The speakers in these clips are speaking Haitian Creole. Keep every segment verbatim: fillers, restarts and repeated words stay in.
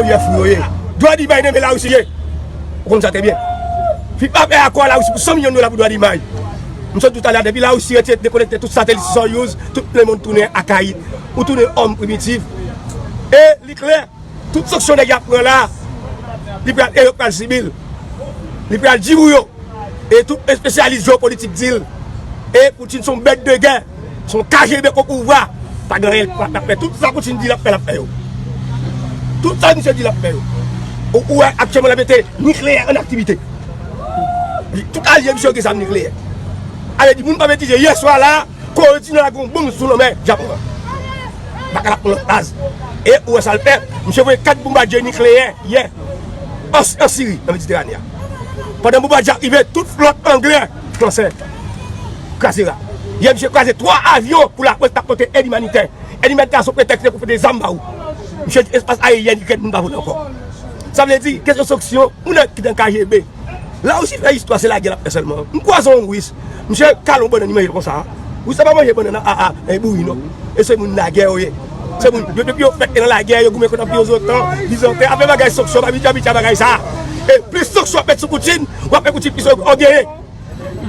Chèf ou yo ye. Dwa di may nan men Larisi ye. Ou konn sa trè byen. Fifa fè akò a Larisi pou san milyon dola pou dwa di may. M sot di w talè a, depi Larisi retire, dekonekte tout satelit Soyuz, tout lemonn tounen akayit. Ou tounen òm primitif. E li klè, tout sanksyon nèg y ap pran la, li pral, e yo pral sibi l. Li pral di pou yo. E tout espesyalis jewopolitik di l. E Putin se yon bèt de gè, se yon K G B o pouvwa. Pa gen anyen l p ap fè. Tout sa Putin di l ap fè, l ap fè yo. Tout sa misye di l ap fè yo. Ou, ou wè aktyèlman l ap mete nikleyè an aktivite. Tout alye misye yo gen zam nikleyè. Ale di moun pa betize, yè swa la, Kore di Nò a gen yon bonm sou lanmè Japon an. Baka l ap pran lòt baz. E ou wè sa l fè, misye voye kat bonbadye nikleyè yè an, an Siri, nan Mediterane a. Pandan bonbadye ap rive, tout flòt anglè fransè kraze la. Yè misye kraze twa avyon pou lapolis t ap pote èd imanitè. Èd imanitè a se yon pretèks pou pote zam ba ou. Misye di espas ayeryèn Ikrèn moun pa vole ankò. Sa vle di, kesyon sanksyon, moun nan ki nan K G B. Larisi fè istwa, se lagè l ap fè sèlman. M kwaze yon Ris, misye kale yon bannann, li manje l konsa. Ris la pa manje bannann a, a, a, e bouri non. E se moun lagè yo ye. Se moun, yo, depi yo fèt nan lagè, yo goumen kont Anpi OTAN, Bizanten, apre bagay sanksyon, pa Abidjan, Abidjan bagay sa. E plis sanksyon ap met sou Putin, w ap fè Putin plis ògeye.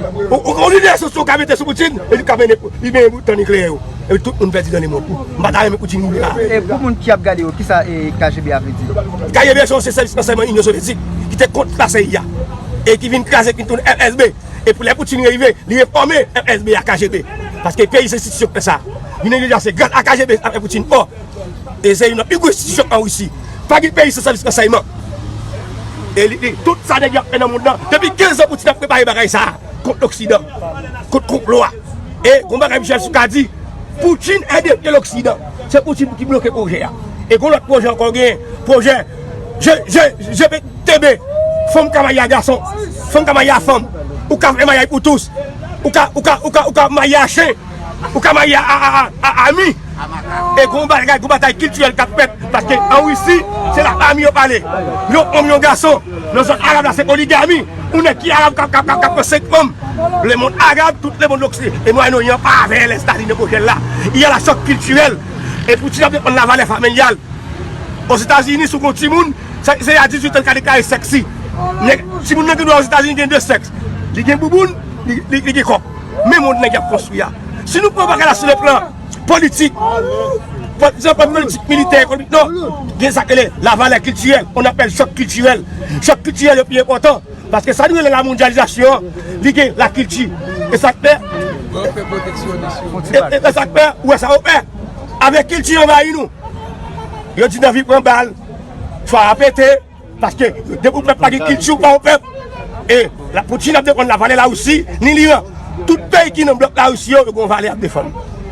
Ou, ou, ou lide sou, sou ka mete sou Putin, e li ka mennen, li mennen bout tan nikleyè yo. Epi tout moun pèdi nan lemond. M pa ta renmen Putin mouri la. E pou moun ki ap gade yo, kisa e K G B a vle di? K G B se yon sèvis ransèyman Inyon Sovyetik ki te kont la C I A e ki vin kraze, ki vin tounen F S B. E pou lè Putin rive, li refòme F S B a K G B. Paske peyi se enstitisyon k fè sa. Jounen jodi a se gras a K G B a fè Putin fò. E se youn nan pi gwo enstitisyon an Risi. Pa gen peyi san sèvis ransèyman. E li, li, tout sa nèg yo ap fè nan mond lan. Depi kenz an Putin ap prepare bagay sa a kont Loksidan, kont konplo a. E gon bagay Michel Soukar di, Putin est derrière l'Occident. Se Putin ki bloke pwojè a. E gon lòt pwojè ankò gen, pwojè G, G, G P T B. Fanm ka marye a gason, fanm ka marye a fanm. Ou ka fè maryaj pou tous. Ou ka, ou ka, ou ka, ou ka marye a chen. Ou ka marye a, a, a, a, a ami. E gon bagay, gon batay kiltirèl k ap fèt. Paske an Risi, se la fami yo pale. Yon fanm, yon gason. Nan zòn arab la, se poligami. Ou nèg ki arab k ap, k ap, k ap, k ap pran senk fanm. Lemonn arab, tout lemonn loksidan. E Mwayen Oryan pa avè Lèzetazini nan pwojè l la. Il y a la choc culturel. E Putin ap defann lavalè familyal. Ozetazini, si w gon timoun, se, se a dizuit an l ka deklare sèksi. Nèg, timoun nan gen dwa Ozetazini gen de sèks. Li gen bouboun, li, li, li gen kòk. Men mond nèg y ap konstwi a. Si nou pran bagay la sou le plan politik, pa egzanp, politik militè, ekonomik, non. Gen sa k rele lavalè kiltirèl, on appelle choc culturel. Chòk kiltirèl yo pi enpòtan. Paske sa nou rele lamondyalizasyon an, li gen lakilti. E sa k fè, e, e, e sa k fè, ou wè sa yo fè. Avèk kilti anvayi nou. Yo di n anvi pran bal, fwa a pete, paske depi yon pèp pa gen kilti, ou pa yon pèp. E la, Putin ap defann lavalè Larisi, ni Liran. Tout peyi ki nan blòk Larisi yo, yo gen yon valè y ap defann.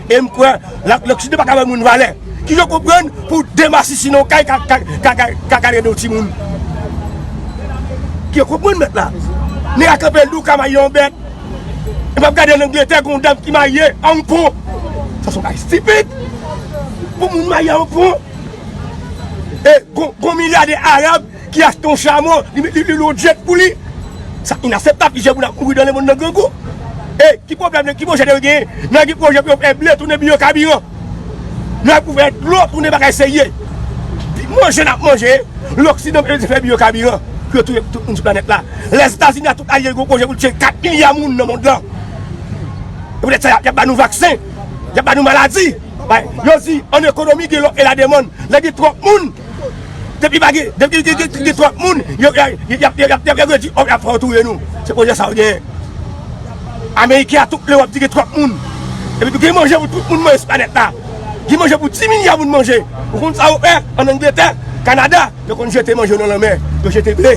E m kwè, la, Loksidan pa ka bay moun valè. Ki yo konprann pou demasisi nan yon kay ka, ka, ka, ka, ka, ka rele yon timoun. Ki yo konprann mèt la. Nèg la kanpe l di w ka marye yon bèt. E m ap gade an Angletè, gen yon dam ki marye a yon pon. Sa se yon bagay estipid. Pou moun marye a yon pon. E gon, gon milyadè arab ki achte yon chamo, li, li, li lwe yon jet pou li. Sa inakseptab, plizyè moun ap mouri nan lemonn nan grangou. E ki pwoblèm, ki pwojè yo genyen? Nan gen pwojè pou yo fè ble tounen biyokabiran. Nan pou fè dlo tounen bagay serye. Manje n ap manje, Loksidan bezwen fè biyokabiran pou yo touye tout moun sou planèt la. Lèzetazini ak tout alye yo gen yon pwojè pou l tiye kat milya moun nan mond lan. E poutèt sa, y ap, y ap ba nou vaksen, y ap ba nou maladi. Bay, yo di, an ekonomi, gen lòf e lademann. Lè gen twòp moun, depi pa gen, depi gen, gen, gen twòp moun, yo, y ap, y ap, y ap, y ap, y ap, y ap fè yo touye nou. Se pwojè sa yo genyen. Ameriken ak tout Lewòp di gen twòp moun. Epi tou gen manje pou tout moun manje sou planèt la. Gen manje pou dis milya moun manje. Ou konn sa yo fè an Angletè, Kanada? Yo konn jete manje yo nan lanmè, yo jete ble.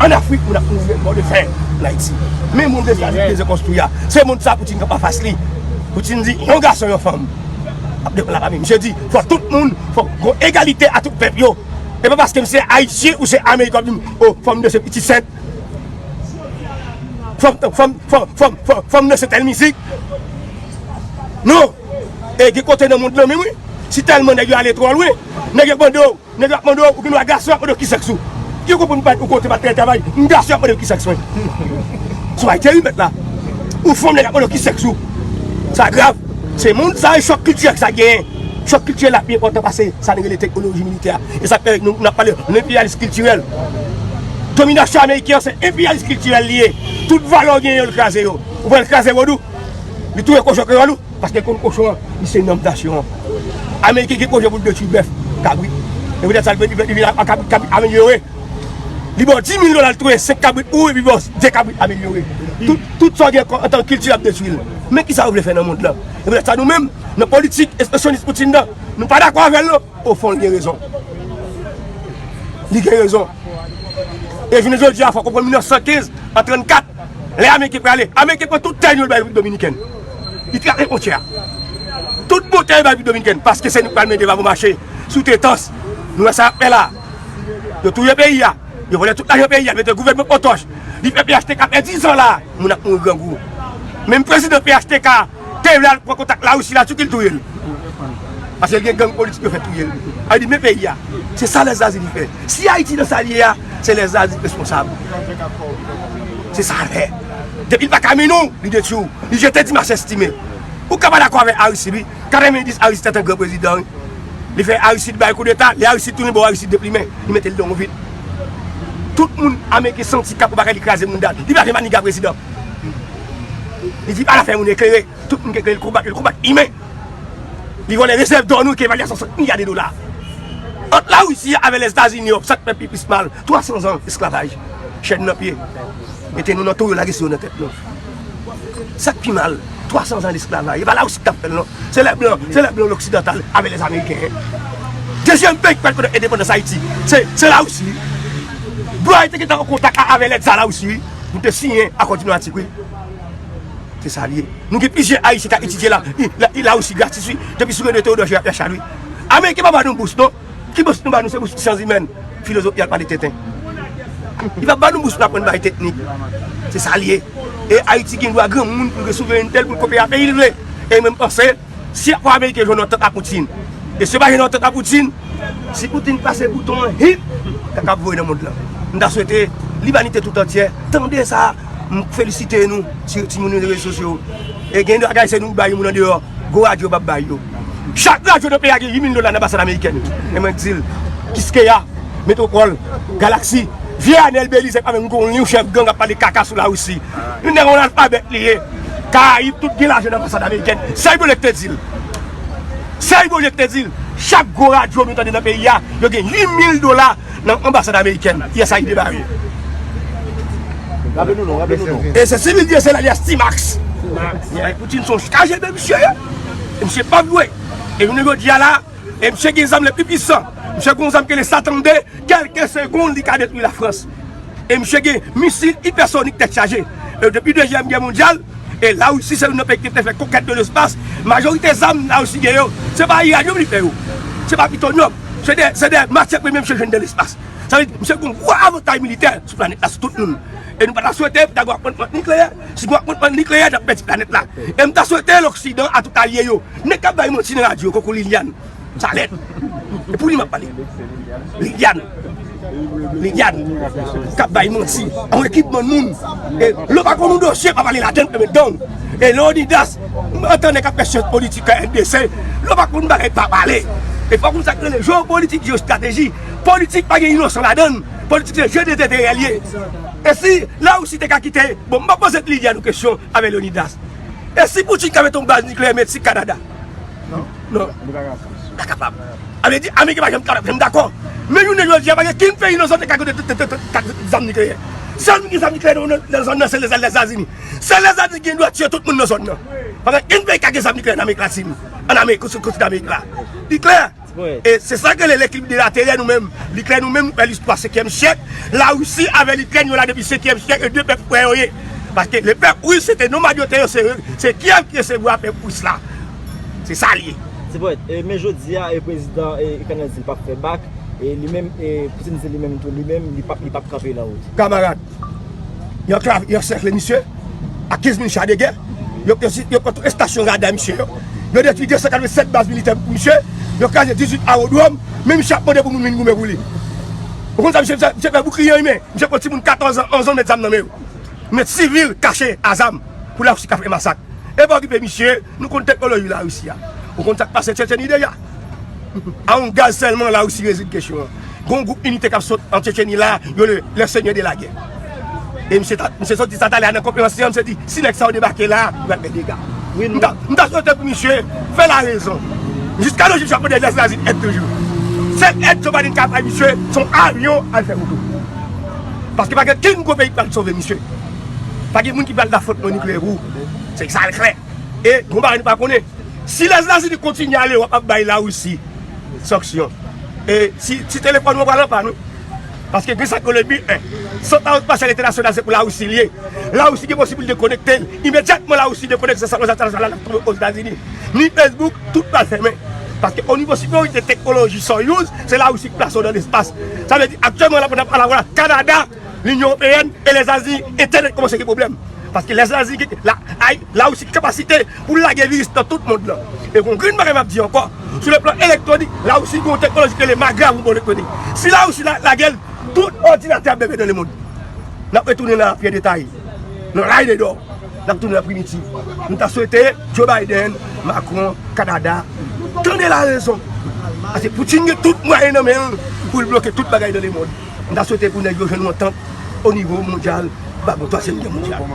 An Afrik, moun ap mouri bò de fen an Ayiti. Men moun Lèzetazini bezwen konstwi a. Se moun sa Putin k ap anfas li. Putin di, yon gason, yon fanm. Ap defann lafanmi. Misye di, fò tout moun, fò gon egalite a tout pèp yo. E pa paske m se Ayisyen ou se Ameriken w ap di m, o, fanm nan se piti sent. Fanm, fanm, fanm, fanm, fanm, fanm nan se tèl mizik. Non. E gen kote nan mond lan menm, wi. Si tèlman nèg yo ale twò lwen, nèg yo mande w, nèg yo ap mande w, ou gen dwa gason ap mande w ki sèks ou. Ki konprann ou pa, ou kote pa trè travay, m gason ap mande w ki sèks mwen. Se yon bagay terib mèt la. Ou fanm, nèg ap mande w ki sèks ou. Sa grav. Se mond sa, e chòk kiltirèl sa genyen. Chòk kiltirèl la pi enpòtan pase sa nou rele teknoloji militè a. E sa k fè nou, n ap pale de enperyalis kiltirèl. Dominasyon ameriken an se enperyalis kiltirèl li ye. Tout valè w genyen yo, l kraze yo. Ou wè l kraze vodou, li touye kochon kreyòl ou, paske l konn kochon an, li se nanm nasyon an. Ameriken gen pwojè pou l detwi bèf, kabrit. E poutèt sa, li vin, li vin, li vin ak kabrit, kabrit amelyore. Li ba w dis mil dola, l touye senk kabrit pou ou, epi ba w de kabrit amelyore. Tout, tout sa w gen antanke kilti, l ap detwi l. Men kisa yo vle fè nan mond lan? E poutèt sa, nou menm, nan politik ekspansionis Putin nan, nou pa dakò avè l, non. Ofon, li gen rezon. Li gen rezon. E jounen jodi a, fò w konprann mil nèf san kenz, an trannkat, lè Ameriken prale, Ameriken pran tout tè nou yo, l bay Repiblik Dominikèn. Li trase fwontyè a. Tout bon tè yo bay Repiblik Dominikèn, paske se nou k pral mete Pavo Mache sou tretans. Nou wè sa y ap fè la. Yo touye peyi a. Yo vòlè tout lajan peyi a, mete gouvènman pòtòch. Li fè P H T K fè diz an la, moun ap mouri grangou. Menm prezidan P H T K te vle al pran kontak Larisi la, tou ki l touye l. Paske l gen gang politik yo fè touye l. A di men peyi a. Se sa Lèzetazini fè. Si Ayiti nan sa l ye a, se Lèzetazini k responsab. Se sa l fè. Depi l pa ka mennen w, li detwi w. Li jete Dimas Estimé. Ou ka pa dakò avèk Aristide, wi. Katrevenndis Aristide te yon gran prezidan, wi. Li fè Aristide bay koudeta, lè Aristide tounen bò Aristide deplimen, li mete l nan yon vit. Tout moun Ameriken santi k ap yon bagay, li kraze moun dat. Li pa gen maniga prezidan. Li di pa l afè moun eklere. Tout moun ki eklere, l konbat, l konbat imen. Li vòlè rezèv dò nou ki evalye a swasant milya de dola. Ant Larisi avè Lèzetazini, sa k fè pi plis mal, twa san zan esklavaj, chèn nan pye. Mete nou nan towo, lage sou yo nan tèt nou. Sa k pi mal, twa san zan lesklavaj. E pa Larisi ki t ap fè l, non. Se lè blan, se lè blan oksidantal avè lèzameriken. Dezyèm peyi ki pral konn endepandans Ayiti, se, se Larisi. Blan yo te gentan an kontak a, avè lèd sa Larisi, wi. Nou te siyen akò diplomatik, wi. Se sa l ye. Nou gen plizyè Ayisyen k ap etidye la, i, la, i Larisi gratis, wi. Depi sou René Théodore Gérard Pierre Charles, wi. Ameriken pa ba nou bous, non. Ki bous nou ba nou? Se bous syans imèn, filozofi ak pale tenten. Li p ap ba nou bous pou n aprann bagay teknik. Se sa l ye. E Ayiti gen dwa granmoun pou l gen souverènte l, pou l kope a peyi l vle. E mwen m panse, si fò Ameriken jwenn yon antant a Poutine, e si yo pa jwenn yon antant a Poutine, si Poutine pase bouton an, hip, kaka ap voye nan mond lan. M ta swete limanite tout antyè tande sa. M felisite nou, ti, timoun yo nan rezo sosyo. E gen de bagay se nou bay moun andeyò, gwo radyo p ap bay yo. Chak radyo nan peyi a gen uit mil dola nan anbasad amerikèn. E mwen di l, Kiskeya, Metwopòl, Galaksi, vye Anèl Belize pa menm konn li, yon chèf gang ap pale kaka sou Larisi. Yon nèg yon analfabèt li ye. Karayib tout gen lajan nan anbasad amerikèn. Sèl Bolye k te di l. Sèl Bolye k te di l. Chak gwo radyo nou tande nan peyi a, yo gen uit mil dola nan anbasad amerikèn, U S A I D ba yo. Raple nou non, raple nou non. E se Sivil Dyesèl alyas T-Max. Poutine se yon kaje de misye ye. E misye p ap jwe. E jounen jodi a la, e misye gen zam le pi pwisan. Misye gen yon zam ki rele Satan de, kèlke segonn li ka detwi Lafrans. E misye gen misil ipèsonik tèt chaje. E depi Dezyèm Gè Mondyal, e Larisi se youn nan peyi ki te fè konkèt de lespas. Majorite zam Larisi gen yo, se pa irannyòm li fè yo. Se pa plitonyòm. Se de, se de matyè premye misye jwenn de lespas. Sa vle di, misye gen yon gwo avantaj militè sou planèt la, sou tout moun. E nou pa ta swete pou ta gen afwontman nikleyè. Si gen afwontman nikleyè, n ap pèdi planèt la. E m ta swete Loksidan a tout alye yo, nèg k ap bay manti nan radyo, konkou Liliane. Sa lèd. E pou li m ap pale. Liliane. Liliane. K ap bay manti. An ekipman moun. E lè w pa konn yon dosye, pa pale ladann, e met dan w. E Leonidas, m antann nèg k ap fè syans politik a N D C. Lè w pa konn bagay, pa pale. E fò w konn sa k rele jewopolitik, jewostrateji. Politik pa gen inosan ladann. Politik se je de zenterè l ye. E si Larisi te ka kite, bon, m pa poze Liliane yon kesyon avè Leonidas. E si Poutine ka mete yon baz nikleyè Meksik, Kanada? Non. Non. Pa kapab. A vle di, Ameriken pa janm kapab, janm dakò. Men jounen jodi a, pa gen kenn peyi nan zòn nan ka gen zam nikleyè. Sèl moun ki gen zam nikleyè nan, nan zòn nan, se Lèzetazini. Se Lèzetazini ki gen dwa tiye tout moun nan zòn nan. Pa gen kenn peyi ki ka gen zam nikleyè nan Amerik Latin, an Amerik, sou kontinan Amerik la. Li klè. E se sa k rele lekilib delaterè nou menm. Li klè nou menm, nou fè listwa senkyèm syèk. Larisi avè Likrèn, yo la depi senkyèm syèk, e de pèp frè yo ye. Paske le pèp ris, se te nonmad yo te ye, se, se Kyèv ki resevwa pèp ris la. Se sa l ye. Ti pwèt, e, men jodi a, e, prezidan, e, Ikrenn nan di l p ap fè bak, e, li menm, e, Poutine di li menm tou, li menm, li p ap, li p ap kanpe nan wout. Kamarad, yo anklav, yo ansèkle misye, ak kenz mil cha de gè, yo, yo, yo pran tout estasyon rada misye yo, yo detwi de san katrevennsèt baz militè pou misye, yo kraze dizuit awodwòm, men misye ap mande pou moun vin goumen pou li. Ou konn sa misye, misye fè boukliye imen, misye pran timoun katòz an, onz an, met zam nan men yo. Met sivil kache a zam pou Larisi ka fè masak. E pa okipe misye, nou konn teknoloji Larisi a. Ou konn sa k pase Tchetcheni deja. A yon gaz sèlman, Larisi rezoud kesyon an. Gen yon gwoup inite k ap sot an Tchetcheni la, yo le, le Seigneur de la guerre. E misye ta, misye sot di sa talè a nan konferans li an, misye di, si nèg sa yo debake la, yo pral fè dega. M ta, m ta swete pou misye fè larezon. Jiska nou jou, misye ap mande Lèzazini èd toujou. Sèl èd Joe Biden ka bay misye, se yon avyon al fè wout ou. Paske pa gen kenn gwo peyi ki pral sove misye. Pa gen moun ki pral da fwont nan nikleyè pou ou. Se sa l klè. E gon bagay nou pa konnen. Si Lèzazini kontinye ale, w ap bay Larisi sanksyon. E si, si telefòn ou pral an pann, wi. Paske gen sa k rele bi en. Santa Rosa Pasyal Entènasyonal se pou Larisi l ye. Larisi gen posiblite konekte l. Imedyatman Larisi dekonekte Santa Rosa Pasyal Entènasyonal, l ap tonbe Ozetazini. Ni Facebook, tout pral fèmen. Paske o nivo siperyorite teknoloji Soyuz, se Larisi ki plase w nan lespas. Sa vle di, aktyèlman, la, pandan n ap pale la, Kanada, Linyon Ewopeyèn e Lèzazini, entènèt kòmanse gen pwoblèm. Paske Lèzazini gen la, ay, Larisi gen kapasite pou l lage viris nan tout mond lan. E gon grenn bagay m ap di ankò, sou le plan elektwonik, Larisi gen yon teknoloji ki rele MAGRA pou bon elektwonik. Si Larisi la, lage l, tout òdinatè ap bebe nan lemonn. N ap retounen nan pye detay, nan lay de dò. N ap tounen nan primitiv. M ta swete Joe Biden, Macron, Kanada, tande larezon. Paske Putin gen tout mwayen nan men l pou l bloke tout bagay nan lemonn. M ta swete pou nèg yo jwenn yon antant o nivo mondyal, pa gon twazyèm gè mondyal.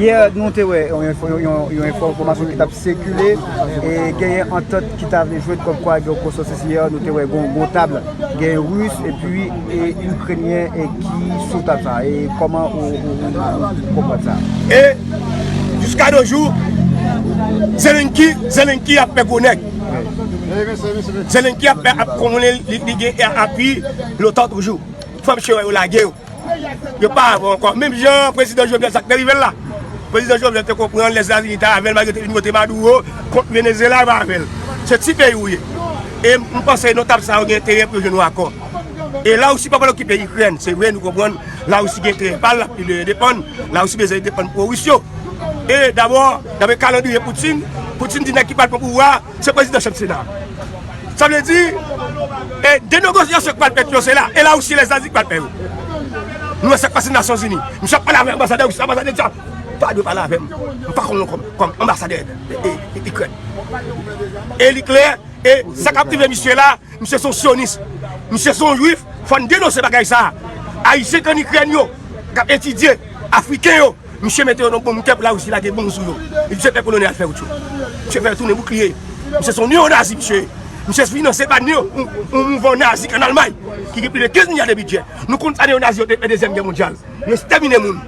Yè, nou te wè yon enfo-, yon, yon, yon enfòmasyon ki t ap sikile, e genyen antant ki ta vle jwenn kòmkwa gen yon konsansis yè, nou te wè gon, gon tab, genyen Ris epi e Ikrenyen e ki sou tab sa, e kòman ou, ou, ou, ou konprann sa? E jiska de jou, Zelensky, Zelensky ap fè gwo nèg. Zelensky ap fè, ap konnen li, li gen apui l'OTAN toujou. Fò misye wè yo lage yo. Yo pa avè w ankò. Menm jan prezidan Jovenel, sa k te rive l la. Prezidan Jovenel te konprann Lèzetazini ta avè l, malgre te vin vote Maduro kont Venezuela, yo pa avè l. Se ti peyi w ye. E m panse nan tab sa yo gen enterè pou yo jwenn yon akò. E Larisi pa pral okipe Ikrèn. Se vre, nou konprann Larisi gen enterè pa l, l ap depann. Larisi bezwen depann pwo Ris yo. E dabò, daprè kalandriye Putin, Putin di nèg ki pral pran pouvwa a, se prezidan chanm Sena. Sa vle di, e de negosyasyon k pral fèt yo, se la, e Larisi e Lèzetazini k pral fè yo. Nou wè sa k pase Nasyonzini. Misye ap pale avèk anbasadè Ris, anbasadè di sa, pa dwe pale avè m. M pa konn kòm, kòm anbasadè e, e, e, Ikrèn. E li klè, e sa k ap rive misye la, misye se yon syonis. Misye se yon jwif, fò n denonse bagay sa. Ayisyen k ann Ikrèn yo, k ap etidye, Afriken yo, misye mete yo nan bonm kè pou Larisi lage bonm sou yo. Epi misye fè kolonèl fè wout yo. Misye fè yo tounen boukliye. Misye se yon neonazi, misye. Misye finanse pa neo, yon, yon mouvman nazi k ann Almay, ki gen plis de kenz milya de bidjè. Nou konn sa neonazi yo te fè Dezyèm Gè Mondyal. Yo ekstèmine moun.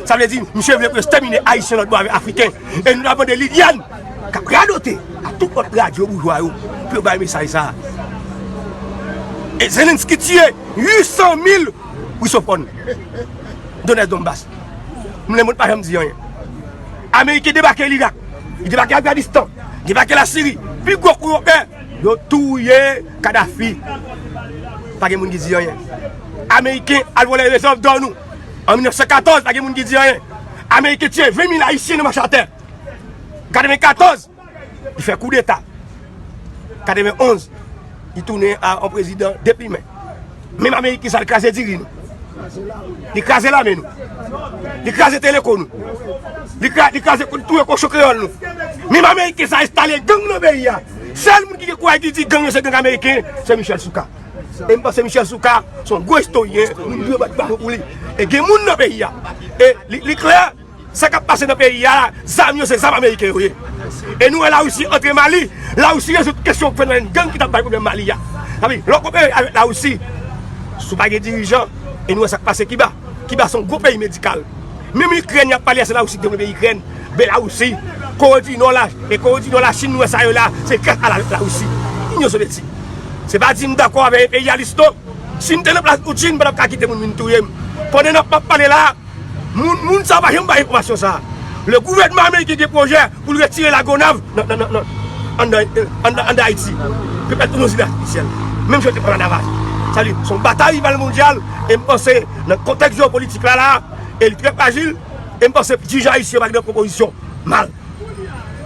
Sa vle di, misye vle pou yo ekstèmine Ayisyen lòt bò avèk Afriken. E nou t ap mande Liliane, k ap radote a tout lòt radyo boujwa yo, pou yo bay mesaj sa a. E Zelensky tiye uit san mil Risopòn, Donetsk, Donbas. Lemonn pa janm di anyen. Ameriken debake Lirak, li debake Afganistan, debake Lasiri. Pi gwo kowonpè, yo touye Kadhafi. Pa gen moun ki di anyen. Ameriken al vòlè rezèv dò nou. An mil nèf san katòz, pa gen moun ki di anyen. Ameriken tiye ven mil Ayisyen nan mache atè. Katrevenkatòz, li fè koudeta. Katrevenonz, li tounen a yon prezidan deplimen. Menm Ameriken sa, li kraze diri nou. Li kraze lame nou. Li kraze teleko nou. Li kra-, li kraze, li touye kochon kreyòl nou. Menm Ameriken sa enstale gang nan peyi a. Sèl moun ki gen kouraj ki di gang yo se gang ameriken, se Michel Souka. E m panse Michel Souka se yon gwo istoryen, moun dwe bat bravo pou li. E gen moun nan peyi a. E li, li klè, sa k ap pase nan peyi a la, zam yo se zam ameriken yo ye. E nou wè Larisi antre Mali, Larisi rezoud kesyon fenomen gang ki t ap bay pwoblèm Mali a. Sa vle di, lè w konpare avèk Larisi, si w pa gen dirijan, e nou wè sa k pase Kiba. Kiba se yon gwo peyi medikal. Menm Ikrèn, y ap pale a, se Larisi ki devlope Ikrèn, Belarusi, Kore di Nò la, e Kore di Nò, Lachin, nou wè sa yo la, se gras a la, Larisi. Inyon Sovyeti. Se pa di m dakò avèk enperyalis non. Si m te nan plas Putin, m pa t ap ka kite moun vin touye m. Pandan n ap, m ap pale la, moun, moun sa yo pa janm bay enfòmasyon sa. Le gouvènman ameriken gen pwojè pou l retire Lagonav nan, nan, nan, nan, anndan, anndan, anndan Ayiti. Pou l tounen yon zil atifisyèl. Menm jan yo te pran Ladavaj. Sa vle di, se yon batay rival mondyal, e m panse, nan kontèks jewopolitik la, la, e li trè frajil, e m panse dirijan ayisyen yo pa gen pwopozisyon mal.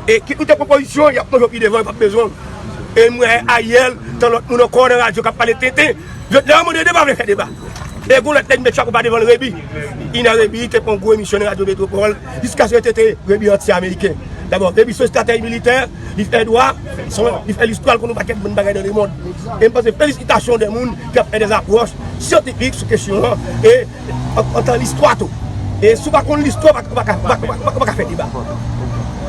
E kit ou te pwopozisyon, y ap manje w pi devan, yo p ap bezwen w. E m wè Ariel, tan lòt moun ankò nan radyo k ap pale tenten. Yo, lè yo mande deba, yo pa vle fè deba. E gon lòt nèg met chapo pa devan l, Rebi. Ina Rebi te pran gwo emisyon nan Radyo Metropole, jiskaske yo te te Rebi anti-ameriken. Dabò, Baby se yon estratèj militè, li fè dwa, li fè listwa, l konn yon pakèt bon bagay nan lemonn. E m panse felisitasyon de moun ki ap fè de apwòch syantifik sou kesyon an, e an, an tan listwa tou. E si w pa konn listwa, w pa, w pa, w pa, w pa, w pa, w pa ka fè deba.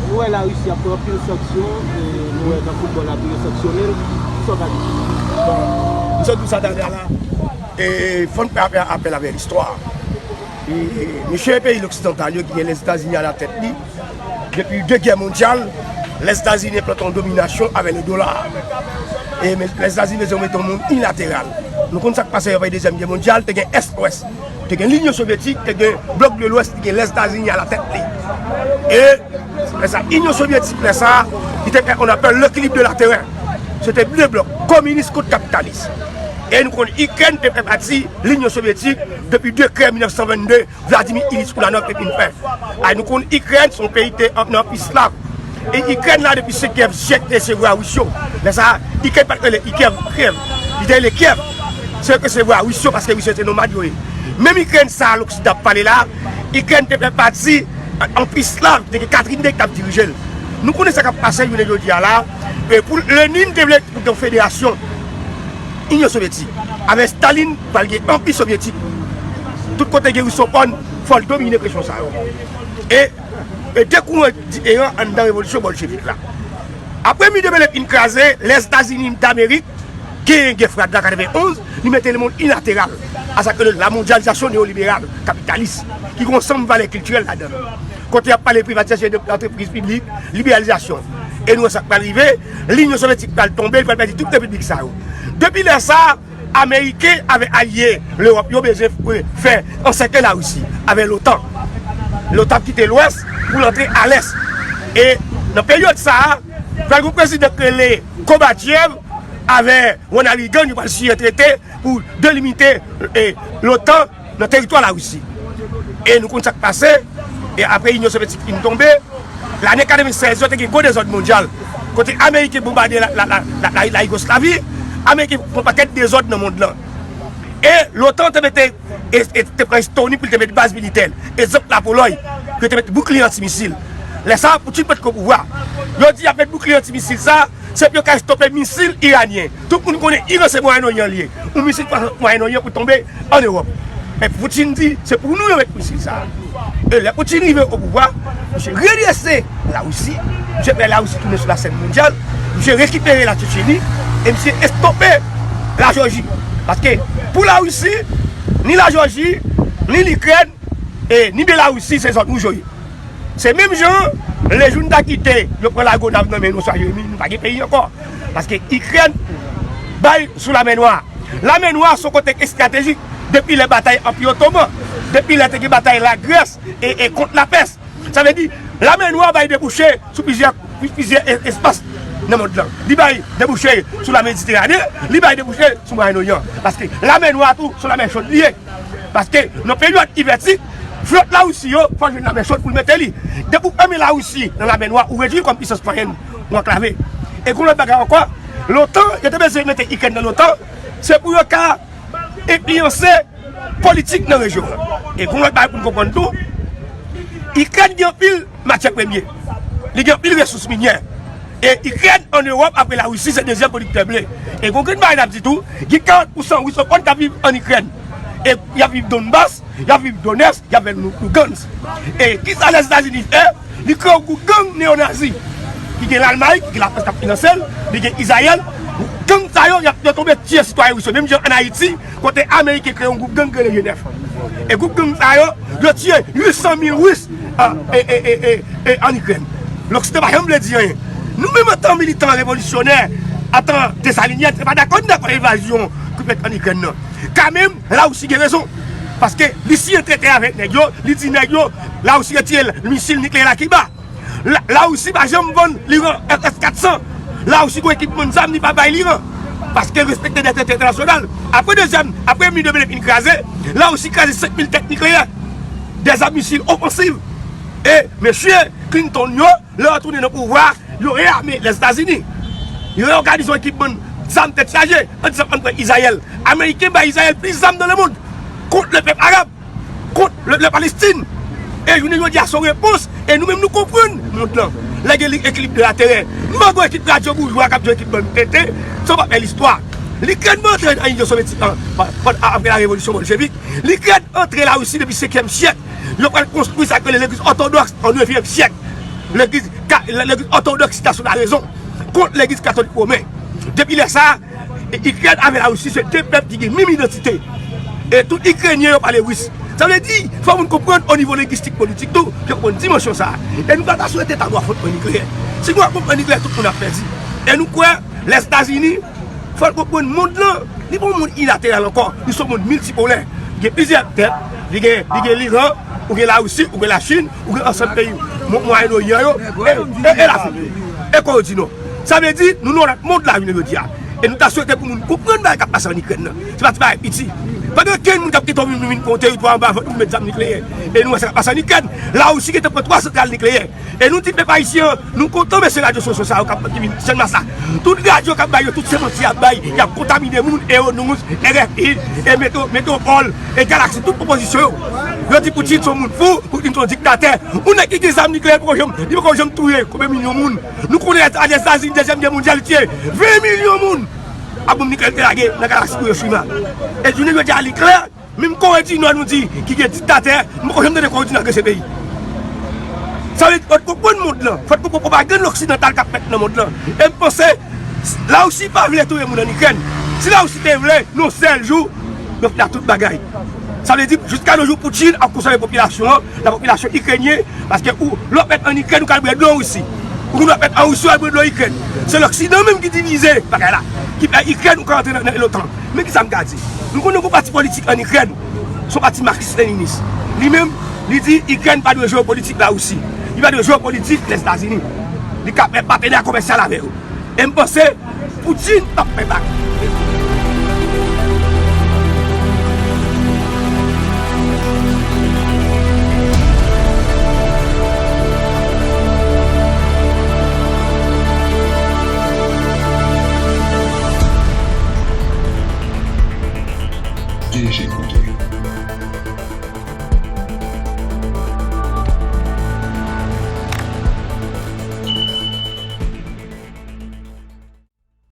Nou wè Larisi ap pran anpil sanksyon, e nou wè nan foutbòl la tou yo sanksyone l. Kisa w ka di sou sa? M sot di w sa talè a la, e fò n fè apèl, apèl avè listwa. E, e, mesye peyi loksidantal yo ki gen Lèzetazini alatèt li, depi de gè mondyal, Lèzetazini enplante yon dominasyon avè le dola. E men, Lèzetazini bezwen mete yon monn inilateral. Nou konn sa k pase apre Dezyèm Gè mondyal, te gen Est-Wès. Te gen Linyon Sovyetik, te gen blòk de Lwès, te gen Lèzetazini alatèt li. E lè sa, Inyon Sovyetik, lè sa, li te fè on apèl lekilib de la terè. Se te de blòk, kominis kont kapitalis. E nou konn Ikrèn te fè pati Linyon Sovyetik depi dekrè mil nèf san vennde, Vladimir Ilyich Ulyanov te fin fè. A, nou konn Ikrèn se yon peyi ki te nan anpi slav. E Ikrèn la depi senkyèm syèk te resevwa Ris yo. Lè sa a, Ikrèn pa t rele Ikrèn, Kyev. Li te rele Kyèv. Se yo ki resevwa Ris yo paske Ris yo se nomad yo ye. Menm Ikrèn sa a Loksidan ap pale la, Ikrèn te fè pati anpi slav, te gen Katrin de ki t ap dirije l. Nou konnen sa k ap pase jounen jodi a la. E pou Lenin te vle pou gen federasyon Inyon Sovyetik. Avèk Stalin, pral gen Anpi Sovyetik. Tout kote gen Risopòn, fò l domine kesyon sa yo. E, e de kouran diferan anndan revolisyon bolchevik la. Apre mi de Bèlè fin kraze, Lèzetazini Damerik genyen gè frad la katrevenn onz, li mete lemonn inilateral, a sa ke la mondyalizasyon neyoliberal, kapitalis, ki gen yon ansanm valè kiltirèl ladan l. Kote y ap pale privatizasyon de lantrepriz piblik, liberalizasyon. E nou wè sa k pral rive, Linyon Sovyetik pral tonbe, li pral pèdi tout repiblik sa yo. Depi lè sa, Ameriken avèk alye Lewòp yo bezwen fè ansèkle Larisi avèk lotan. Lotan ap kite lwès pou l antre a lès. E nan peryòd sa a, pral gen yon prezidan ki rele Gorbachev avèk Ronald Reagan, yo pral siyen trete pou delimite e, lotan nan teritwa Larisi. E nou konn sa k pase, e apre Inyon Sovyetik fin tonbe, lane katrevennsèz yo te gen gwo dezòd mondyal. Kote Ameriken bonbade la, la, la, la, la, la Yougoslavi, Ameriken fè yon pakèt dezòd nan mond lan. E lotan te mete, e, e te pran Estoni pou l te mete baz militè l. Egzanp Lapolòy, yo te mete boukliye antimisil. Lè sa a, Putin potko pouvwa. Yo di y ap mete boukliye antimisil sa, se pou yo ka estope misil iranyen. Tout moun konnen Iran se Mwayen Oryan l ye. Yon misil pa sot Mwayen Oryan pou tonbe ann Ewòp. Men Putin di, se pou nou yo met misil sa a. E lè Putin rive o pouvwa, misye redrese Larisi, misye fè Larisi tounen sou lasèn mondyal, misye rekipere Latchetcheni, e misye estope Lajòji. Paske pou Larisi, ni Lajòji, ni Likrèn, e ni Belarisi, se zòn wouj yo ye. Se menm jan, lejou n ta kite, yo pran Lagonav nan men nou, sa Jeremi, nou pa gen peyi ankò. Paske Ikrèn bay sou Lamè Nwa. Lamè Nwa se yon kote estratejik depi lè batay Anpi Otoman, depi lè te gen batay Lagrès e, e kont Lapès. Sa vle di, Lamè Nwa bay debouche sou plizyè, plizyè e, espas nan mond lan. Li bay debouche sou Lamediterane, li bay debouche sou Mwayen Oryan. Paske Lamè Nwa tou, se yon lamè chod li ye. Paske nan peryòd ivètik, flòt Larisi yo fò jwenn lamè chod pou l mete li. Depi w fèmen Larisi nan Lamè Nwa, ou redui l kòm pisans mwayèn, ou anklave. E gen yon lòt bagay ankò, lotan, yo te bezwen mete Ikrèn nan lotan, se pou yo ka enfliyanse politik nan rejyon an. E gen yon lòt bagay pou n konprann tou, Ikrèn gen anpil matyè premye. Li gen anpil resous minyè. E Ikrèn ann Ewòp, apre Larisi, se dezyèm pwodiktè ble. E gen yon grenn bagay n ap di tou, gen karant pousan Ris yo konn k ap viv ann Ikrèn. E y ap viv Donbas, y ap viv Donetsk, y ap viv Lou-, Lugansk. E kisa Lèzetazini fè? Li kreye yon gwoup gang neyonazi. Ki gen Lalmay, ki gen Lafrans k ap finanse l, li gen Izrayèl. Gang sa yo, y ap, yo tonbe tiye sitwayen ris yo. Menm jan ann Ayiti, kote Ameriken kreye yon gwoup gang ki rele G nèf. E gwoup gang sa yo, yo tiye uit san mil Ris, a, e, e, e, e, e, ann Ikrèn. Loksidan pa janm vle di anyen. Nou menm antan militan revolisyonè, antan Desalinyen, se pa dakò, nou dakò evazyon ki fèt ann Ikrèn nan. Kanmenm, Larisi gen rezon. Paske li siyen trete avèk nèg yo, li di nèg yo, Larisi retire misil nikleyè l a Kiba. La, Larisi pa janm vann Liran S S kat san. Larisi gon ekipman zam li pa bay Liran. Paske l respekte dè trete entènasyonal. Apre dezyèm, apre mi de Bèlè fin kraze, Larisi kraze senk mil tèt nikleyè. Dè zam misil ofansiv. E mesye Clinton yo, lè yo tounen nan pouvwa, yo reyame Lèzetazini. Yo reyòganize yon ekipman zam tèt chaje, an disan ann pran Izrayèl. Ameriken bay Izrayèl plis zam nan lemonn kont lepèp arab, kont le, le Palestin. E jounen jodi a se yon repons, e nou menm nou konprann mond lan. Lè gen li ekilib de latè. Nou pa gen ekip radyo boujwa k ap jwe ekip bann tenten, sa w pa fè listwa. Likrèn pa antre nan Inyon Sovyètik an, pa- pa- apre la revolisyon bolchevik. Likrèn antre Larisi depi senkyèm syèk. Yo pral konstwi sa k rele legliz òtodòks an nevyèm syèk. Legliz ka- legliz òtodòks Stasyon Larezon kont legliz katolik women. Depi lè sa, Ikrèn avè Larisi se de pèp ki gen menm idantite. E tout Ikrenyen yo pale ris. Sa vle di, fò moun konprann o nivo lengwistik politik tou, yo konprann dimansyon sa a. E nou pa ta swete ta dwe afwontman nikleyè. Si nou afwontman nikleyè, tout moun ap pèdi. E nou kwè, Lèzetazini, fò l konprann mond lan, li pa yon mond ilatèral ankò, li se yon mond miltipolè. Li gen plizyè tèt, li gen, li gen Liran, ou gen Larisi, ou gen Lachin, ou gen ansanm peyi Mo- Mwayen Oryan yo, e, e, e Lafrik tou. E Kore di Nò. Sa vle di, nou nan yon lòt mond la, jounen jodi a. E nou ta swete pou moun konprann bagay k ap pase ann Ikrèn nan. Se pa ti bagay piti. Pa gen okenn moun k ap kite yon moun vin pran yon teritwa anba vant nou pou met zam nikleyè. E nou wè sa k ap pase ann Ikrèn. Larisi gentan pran twa santral nikleyè. E nou di pèp ayisyen an, nou kontan mesye radyo sosyo sa yo k ap ki vin Channmas la. Tout radyo k ap bay yo, tout se manti y ap bay, y ap kontamine moun, Eronous, R F I, e Metro- Metropole, e Galaxy, tout opozisyon yo. Yo di Poutine se yon moun fou, Poutine se yon diktatè. Yon nèg ki gen zam nikleyè poko janm, li poko janm touye konbyen milyon moun. Nou konnen Lèzetazini, dezyèm gè mondyal, li tiye ven milyon moun ak bonm nikleyè l te lage nan galaksi Hiroshima. E jounen jodi a li klè, menm Kore di Nò nou di ki gen diktatè, m poko janm tande Kore di Nò agrese peyi. Sa vle di, fò n konprann mond lan, fò n konprann pwopagann loksidantal k ap fèt nan mond lan. E m panse, Larisi pa vle touye moun ann Ikrèn. Si Larisi te vle, nan yon sèl jou, yo fè tout bagay. Sa vle di, jiska nos jours, Poutine ap konsève popilasyon an, la popilasyon ikrenyen, paske ou, lè w ap mèt ann Ikrèn, ou ka al bwè dlo an Risi. Ou konn w ap mèt an Risi, ou al bwè dlo Ikrèn. Se Loksidan menm ki divize bagay la, ki fè Ikrèn ou ka rantre nan, nan l'otan. Men ki sa m ka di? Nou konnen gen yon pati politik ann Ikrèn, se yon pati maksis leninis. Li menm, li di Ikrèn pa dwe jwe politik Larisi. Li pa dwe jwe politik Lèzetazini. Li ka fè patenè komèsyal avè yo. E m panse, Poutine p ap fè bak.